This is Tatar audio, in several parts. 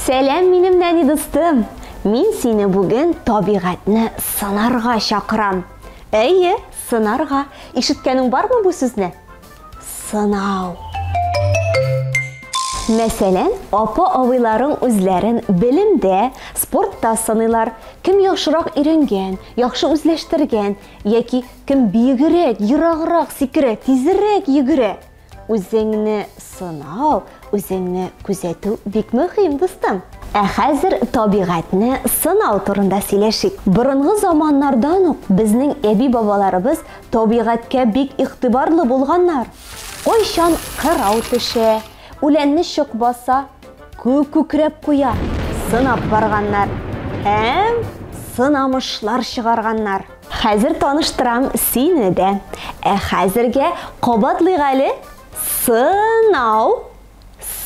Сәлам, минем нәни дустым! Мин сине бүген табигатьне сынарга чакырам. Әйе, сынарга. Ишеткәнең бармы бу сүзне? Сынау. Мәсәлән, апа-абыйларың үзләрен белемдә, спортта сыныйлар. Кем яхшырак өйрәнгән, яхшы үзләштергән, яки кем биегрәк, ераграк сикерә, тизрәк йөгерә. Үзеңне сынау, үзеңне күзәтү бик мөһим, дустым. Ә хәзер табигатьне сынау турында сөйләшик. Борынгы заманнардан ук безнең әби-бабаларыбыз табигатькә бик игътибарлы булганнар. Кайчан кырау төшә, үләнне чык баса, күк күкрәп куя, сынап барганнар һәм сынамышлар чыгарганнар. Хәзер таныштырам сине дә. Ә хәзергә кабатлыйк әле. Сынау,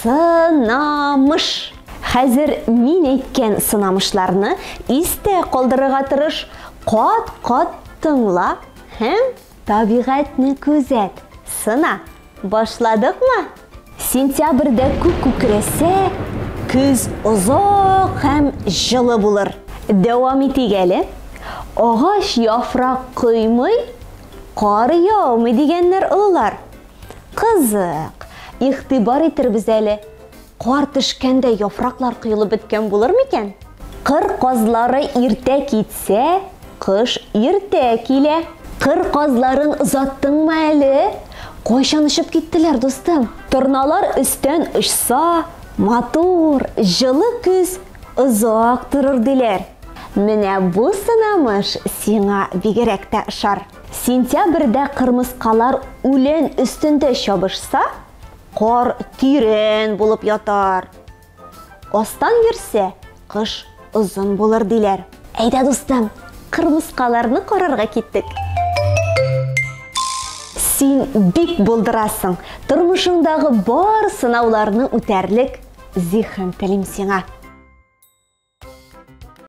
сынамыш. Хәзер мин әйткән сынамышларны истә калдырырга тырыш. Кат-кат тыңла һәм табигатьне күзәт. Сына. Башладыкмы? Сентябрьдә күк күкрәсә, көз озак һәм җылы булыр. Дәвам итик әле. Агач яфрак коймый, кар яумый дигәннәр олылар. Кызык, игътибар итербез әле. Кар төшкәндә яфраклар коелып беткән булыр микән? Кыр казлары иртә китсә, кыш иртә килә. Кыр казларын озаттыңмы әле? Кайчан очып киттеләр, дустым? Торналар өстән очса, матур, җылы көз озак торыр диләр. Менә бу сынамыш сиңа бигрәк тә ошар. Сентябрьдә кырмыскалар үлән өстендә чабышса, Кар тирән булып ятар. Астан йөрсә, кыш озын булыр диләр. Әйдә, дустым, кырмыскаларны карарга киттек. Син бик булдырасың. Тормышыңдагы бар сынауларны үтәрлек зиһен телим сиңа.